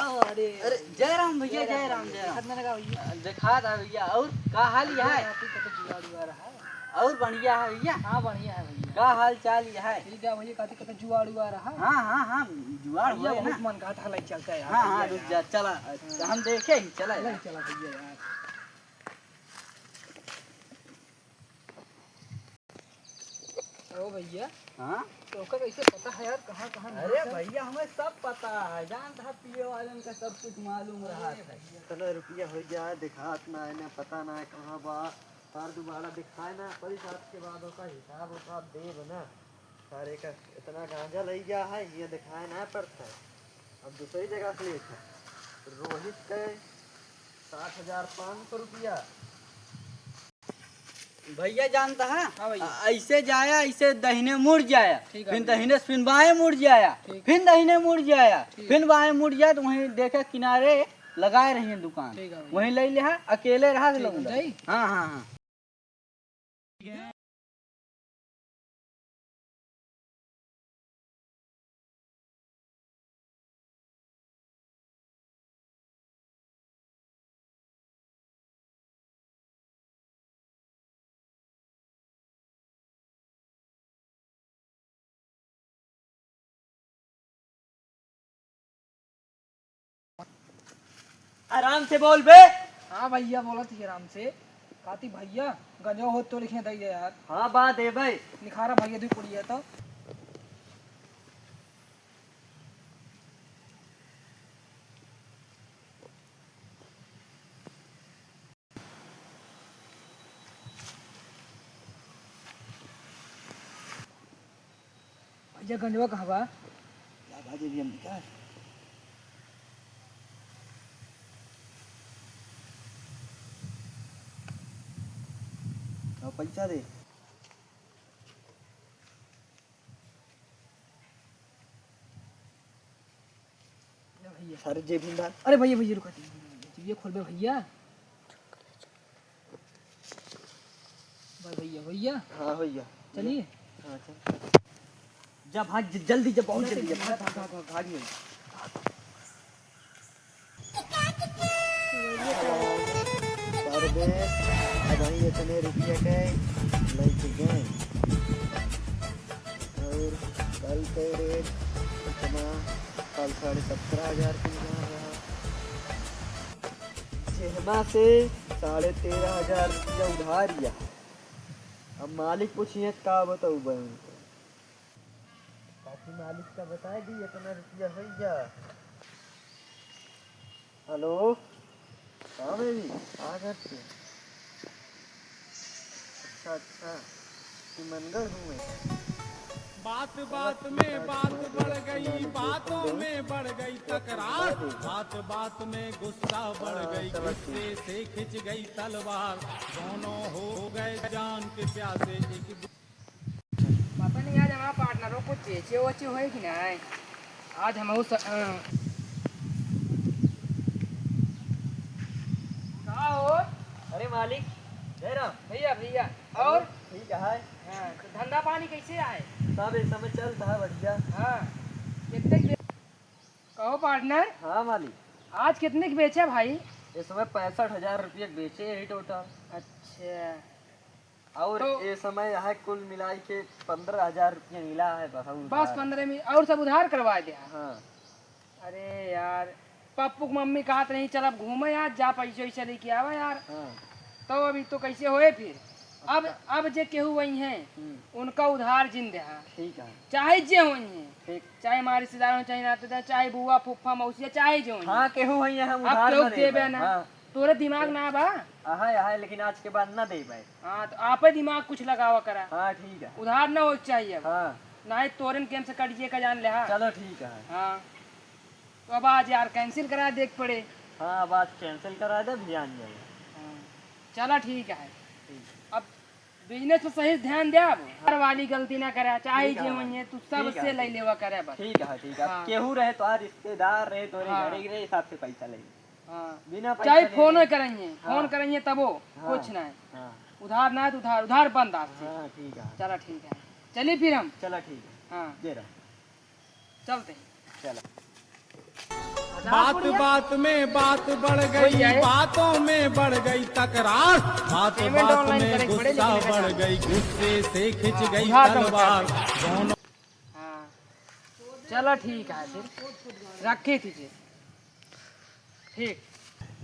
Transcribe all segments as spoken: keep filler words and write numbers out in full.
अरे, अरे, जय राम भैया, जय राम, जय राम। दिखत ना लगा भैया। अ, दिखात है भैया, और का हाल है? यहाँ पे तो जुआ उआ रहा है। और बढ़िया है भैया? हाँ, बढ़िया है भैया। का हाल चाल है? ठीक है भैया, कहते, कहते जुआ उआ रहा। हाँ, हाँ, हाँ, जुआ भैया, हुआ है बहुत ना। मन कहत है, लई चलते हैं यार, हाँ, हाँ, भैया रुक यार। जा, चला, हाँ। हम देखे ही, चला चला, यार। चला भैया यार। ओ भैया। हाँ? तोहका कैसे पता है यार, कहाँ, कहाँ अरे मिलता है? भैया, हमें सब पता है, जानत है पिए वालन का सब कुछ मालूम अरे रहत है। भैया। इतना रुपया हो गया है, दिखात ना है, ना पता ना है कहाँ बा। सार दोबारा दिखाए ना, पड़ी सात के बाद ओका हिसाब उसाब देब ना। सारे का इतना गांजा लई गया है, ये दिखाए ना पड़ता है। अब दूसरी जगह से लेता है। रोहित के सात हजार पाँच सौ रुपया। भैया जानता है, हाँ भैया। अ-, ऐसे जाया, ऐसे दाहिने मुड़ जाया, ठीक है फिर भैया। दाहिने से फिर बाएं मुड़ जाया, ठीक। फिर दाहिने मुड़ जाया, ठीक। फिर बाएं मुड़ जाया, तो वहीं देखे किनारे लगाए रहिए दुकान, ठीक है भैया। वहीं ले लिहा, अकेले रहा से ठीक है, लौंडा। जाई? हाँ, हाँ, हाँ। आराम से बोल बे। हाँ भैया, बोलत ही आराम से। काती भैया, गंजवा होत तो लिखे दई दे यार। हाँ बा, देबे। निखारा भैया, दुई पुड़िया तो। भैया, गंजवा कहाँ बा? या भाई, ये भी हम निकाल। अब पैसा दे। ले भैया। सारे जेब में डाल। अरे भैया, भैया, रुका, जेबिया खोलबे भैया। भाई भैया, भैया। हाँ भैया। चलिए। हाँ, चल। जा भाग, ज-, जल्दी जा, बहुत जल्दी जा, भाग, भाग, भाग, भाग, भाग, भाग। परदेस, अबहीं इतने रुपया के लइके गए। और कल के रेट इतना, कल साढ़े सत्रह हजार के यहाँ रहा, जेहमा से साढ़े तेरह हजार रुपया उधार लिया। अब मालिक पूछिए का बताऊ बहन को। काकी मालिक का बताए दी, इतना रुपया होइगा। हेलो, हाँ बेबी, का करते? अच्छा, अच्छा, कि मनगढ़ हुए। बात बात में बात बढ़ गई, बातों में बढ़ गई तकरार, बात बात में गुस्सा बढ़ गई, गुस्से से खिंच गई तलवार, दोनों हो गए जान के प्यासे एक पता नहीं आज हमारा पार्टनरों कुछ बेचे वेचे होए कि नहीं। आज हम उस, अ, का हो? अरे मालिक, जय राम। भैया, भैया, और? ठीक है। हाँ, तो धंधा पानी कैसे आए? सब इस समय चलता है बढ़िया। हाँ, कितने के बे-, कहो पार्टनर। हाँ मालिक। आज कितने के बेचा भाई? इस समय पैंसठ हजार रुपये के बेचे यही टोटल। अच्छा। और तो ए समय यहाँ कुल मिलाई के पन्द्रह हजार रुपया मिला है बस, और बस उधार। पन्द्रह में, और सब उधार करवा दिया। हाँ। अरे यार, पप्पू की मम्मी कहत रही, "चल अब घूमे यार, जा पैसे वैसे लेके आवा यार।" हाँ। तो अभी तो कैसे होए फिर? अब, अच्छा। अब जे केहू वही हैं, हम्म। उनका उधार जिन देहा। ठीक है। चाहे जे वही हैं, ठीक। चाहे हमारे रिश्तेदार हों, चाहे नातेदार, चाहे बुआ, फूफा, मौसिया, चाहे जे वही हैं। हाँ, केहू वही है, हम अब उधार केहू ना देबे देबे ना। हाँ। तोरे दिमाग ना बा? अहै, अहै, लेकिन आज के बाद ना देबे। हाँ, तो आपे दिमाग कुछ लगावा करा। हाँ, ठीक है। उधार ना होए के चाहिए अब। हाँ। नाहीं तोरे न केम से कट जिए का जान ले, हाँ। चलो, ठीक है। हाँ। तो अब आज यार cancel करा दे के पड़े। हाँ, अब आज cancel करा दे, भियान जाए। हाँ। चला, ठीक है। ठीक। अब business पे सही से ध्यान दे अब। हर वाली गलती ना करा, चाहे ठीक है जे भाई। होइए, तू ठीक है, सबसे ले ठीक। लेवा करे बस। ठीक है, ठीक है। अब हाँ। केहू रहे, तोहार रिश्तेदार रहे, तोरे हाँ। घरे रहे, हिसाब से पैसा ले। हाँ। बिना पैसा चाहे ले फोन ले। करेंगे, हाँ। फोन करेंगे तबो, हाँ। कुछ नहीं। हाँ। उधार ना है तो उधार, उधार बंद आज से। हाँ, ठीक है। चला ठीक है, चलिए फिर हम। चला ठीक है। हाँ। दे रहा। चलते हैं। चला। बात बात में बात बढ़ गई, बातों में बढ़ गई तकरार, बात बात में गुस्सा बढ़ गई, गुस्से से खिंच गई तलवार। दोनों हाँ, चला ठीक है फिर, रखे दीजिए। ठीक,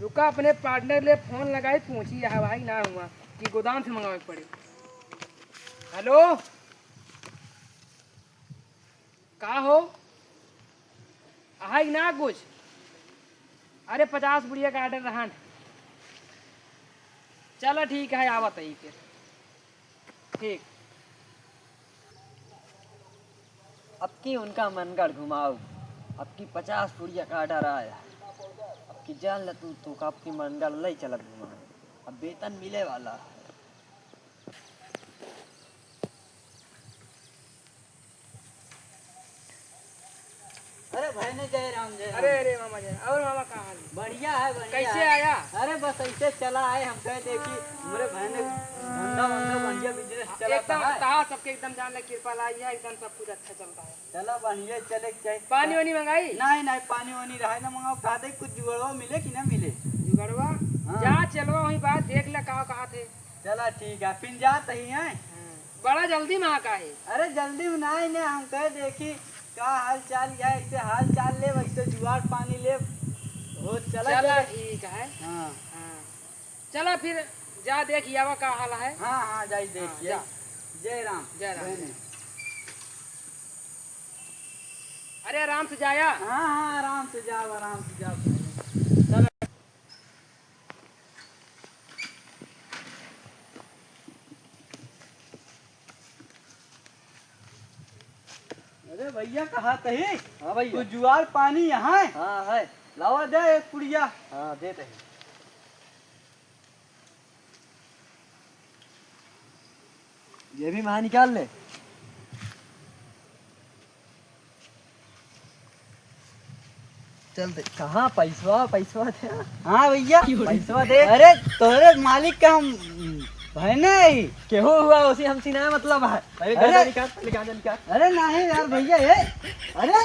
रुका, अपने पार्टनर ले फोन लगाई, पूछी है भाई ना हुआ कि गोदाम से मंगावे के पड़े। हेलो, का हो? अहइ ना कुछ? अरे, पचास पुड़िया का ऑर्डर रहन। चला ठीक है, आवत ही फिर। ठीक। अब की उनका मनगढ़ घुमाऊ, अब की पचास पुड़िया का ऑर्डर आया, अब की जान ल तू, तू का अब की मनगढ़ लई चलत घुमाऊ, अब वेतन मिले वाला है। अरे भाई ने जय राम, जय राम। अरे, अरे मामा जी, और मामा का हाल? बढ़िया है, बढ़िया कैसे है। आया? अरे बस ऐसे चला आए, हम कहे देखी हमरे भाई ने धंधा वंधा बढ़िया बिजनेस चला एकदम है। कहा सबके एकदम जान ले कृपा लाई है, एकदम सब कुछ अच्छा चलता है। चला बढ़िया चले के चाही। पानी वानी मंगाई? नहीं, नहीं, पानी वानी रहे ना मंगाओ, कहा दे कुछ जुगड़वा मिले कि ना मिले? जुगड़वा? हाँ। जा चलवा वही बात देख ले का कहा थे। चला ठीक है, फिर जात ही हैं। हाँ। बड़ा जल्दी में आ का है? अरे जल्दी में ना है ने, हम कहे देखी का हाल चाल या ऐसे हाल चाल ले, वैसे जुआर पानी ले। हो चला चला चला। ठीक है। हाँ। हाँ। चला फिर जा देख यावा का हाल है। हाँ, हाँ, जाई देख हाँ, याई। जा। जय राम। जय राम। बहने। अरे आराम से जाया। हाँ, हाँ, आराम से जाओ, आराम से जाओ। चला। अरे भैया, कहा तही? हाँ भैया। तू जुआर पानी यहाँ है? हाँ है। लावा दे एक पुड़िया। हाँ, देते हैं। ये भी वहाँ निकाल ले। चल दे, कहाँ पैसवा, पैसवा दे। हाँ भैया। पैसवा दे। अरे तोरे मालिक का हम भाई नहीं। केहू हुआ उसी हमसे ना मतलब है। अरे अरे। गांजा निकाल, पहले गांजा निकाल। अरे नहीं यार भैया, ये, अरे।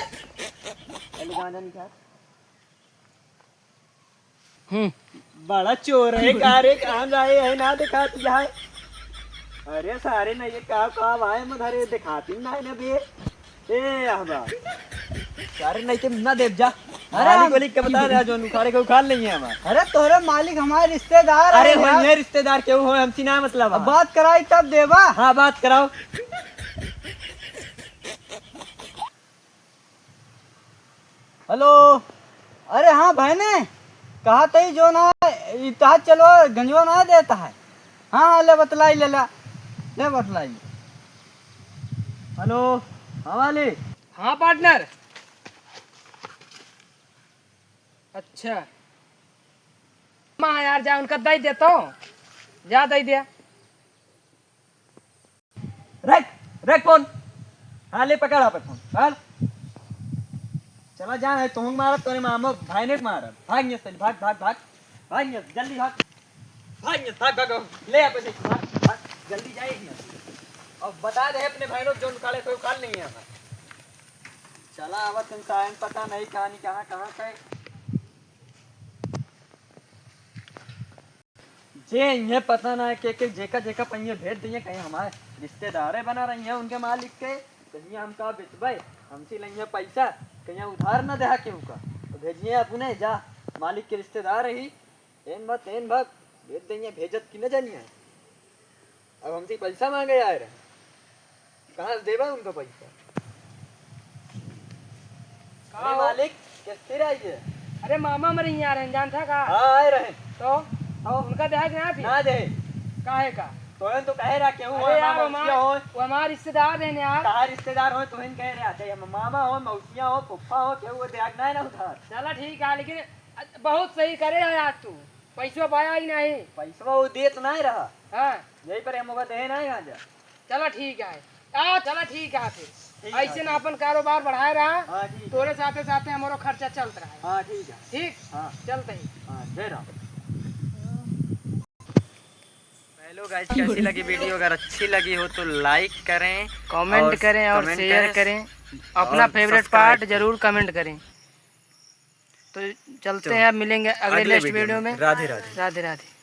पहले गांजा निकाल। हम्म। बड़ा चोर है का रे, कहाँ जाए है ना दिखाती है। अरे सारे नहीं ये का, का भाई मधारे दिखाती ना है ना बे। ए अहबा। सारे नहीं के ना देव जा। अरे मालिक हम वालिक के बता दे, जो उखाड़े के उखाड़ लेंगे हम। अरे तोहरे मालिक हमारे रिश्तेदार अरे हैं हो यार। ये रिश्तेदार केहू हो, हमसे ना मतलब अब है। बात कराई तब देवा। हाँ, बात कराओ। हेलो, अरे हाँ बहने, कहा तई जो ना, इतहा चलो, गंजवा ना देता है। हाँ, हाँ, ले बतलाई, ले ला, ले बतलाई। हेलो, हाँ वाली। हाँ पार्टनर। अच्छा। माँ यार, जा उनका दई देतो, जा दई दिया। रख, रख फोन। हाँ, ले पकड़ आप फोन। हाँ। चला जा, नहीं तो हम मारब, तोरे मामा भाई ने मारब। भाग यहाँ से, भाग, भाग, भाग। भाग यहाँ से, जल्दी भाग। भाग यहाँ से, भाग, भाग, भाग। ले आप ऐसे, भाग, भाग। जल्दी जाए यहाँ से। और बता दे अपने भाई लोग जो उखाड़े थे, उखाड़ लेंगे यहाँ। चला, अब तुम टाइम पता नहीं कहाँ नहीं, कहाँ, कहाँ से। जे इन्हें पता ना है के, के जेका, जेका पहिए भेज दिए, कहीं हमारे रिश्तेदारे बना रही हैं उनके मालिक के, कहीं हम का बेचबे, हमसे लइहे पैसा, कहीं उधार ना देहा केहू का, तो भेजिए अपने जा, मालिक के रिश्तेदार रही, एन भा, तेन भा, भेज दिए, भेजत की न जानिए। अब हमसे पैसा मांगे आए रहे, कहाँ से देबा उनका पैसा? का अरे हो? मालिक, किस्ती रही है? अरे मामा मरे यहाँ रहे, जानता का? हाँ, आए रहे। तो? तो? उनका देहा कि ना थी? ना दे। काहे का? तोहन तो कहे रहा, केहू अरे हो, यार, मामा वो हमार, मौसिया हो। वो हमार रिश्तेदार रहे यार। कहाँ रिश्तेदार हो, तोहन कहे रहे, चाहे हम मामा हो, मौसिया हो, फुफ्फा हो, केहू हो, देहा कि ना, ना उधार। चला ठीक है, लेकिन बहुत सही करे है यार तू। पैसवा पाया ही नहीं। पैसवा वो देत नहीं रहा। हाँ। यही पर हम ओका देहे नहीं गांजा। चला ठीक है। आ, चला ठीक है फिर। ठीक है, ऐसे ना ठीक। अपन कारोबार बढ़ाए रहा। हाँ, ठीक है। तोरे साथे साथे हमारो खर्चा चलत रहा। हाँ, ठीक है। ठीक? हाँ। चलते ही। हाँ, जय राम। हेलो गाइस, कैसी लगी वीडियो? अगर अच्छी लगी हो तो लाइक करें, कमेंट और करें और कमेंट शेयर करें। करें। अपना और फेवरेट सब्सक्राइब पार्ट करें। जरूर कमेंट करें। तो चलते हैं, मिलेंगे अगले नेक्स्ट वीडियो में। राधे राधे। राधे राधे।